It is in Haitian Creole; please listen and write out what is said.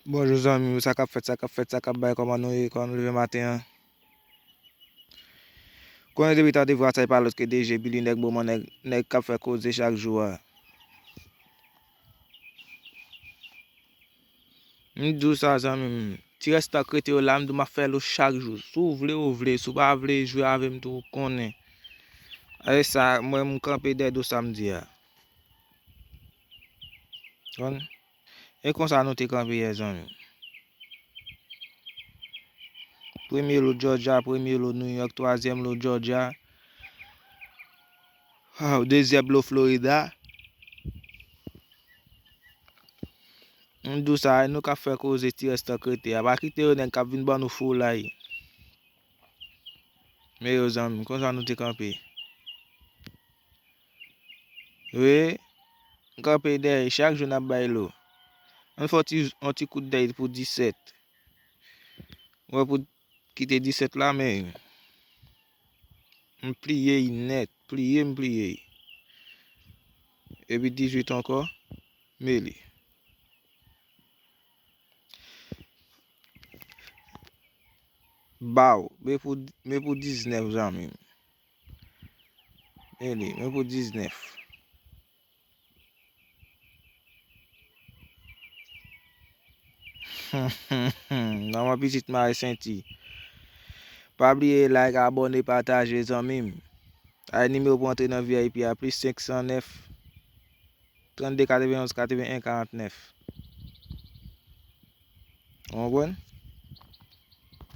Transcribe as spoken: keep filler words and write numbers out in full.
Bonjou zanmi m, sa k ap fèt, sa k ap fèt, sa k ap bay, kòman nou ye, kòman nou leve maten an? Konnen depi tan de vwa sa e pa lòt ke D J Billy, nèg moman, nèg, nèg k ap fè koze chak jou a. M di w sa zanmi m, ti rès tan k rete yo la, m di w m ap fè lo chak jou. Si w vle, ou vle, si w pa vle jwe avè m tou, ou konnen. E sa, mwen m kanpe dèyè do sa m di a. Konn? E konsa nou te kanpe yè zanmi. Premye lo Georgia, premye lo New York, twazyèm lo Georgia, ah, dezyèm lo Florida. M di w sa, nou ka fè koze ti rès tan k rete a. Pa kite yo nèg k ap vin ban nou foulay. Men yo zanmi, konsa nou te kanpe. Wi, m kanpe dèyè, chak jou n ap bay lo. Ann fè yon ti, yon ti kout dèyè pou disèt. Mwen pou kite disèt la, men m pliye y nèt, pliye m pliye y. Epi dizuit ankò, mele. Baw, men pou, men pou diznèf zanmi m. Mele, men pou diznèf. Manman pitit mare senti. Pa bliye like, abòne, pataje zanmi m. Ay nimewo pou antre nan V I P a, plis senk san nèf, trannde katrevenonz katrevenenn karantnèf. Ou konprann?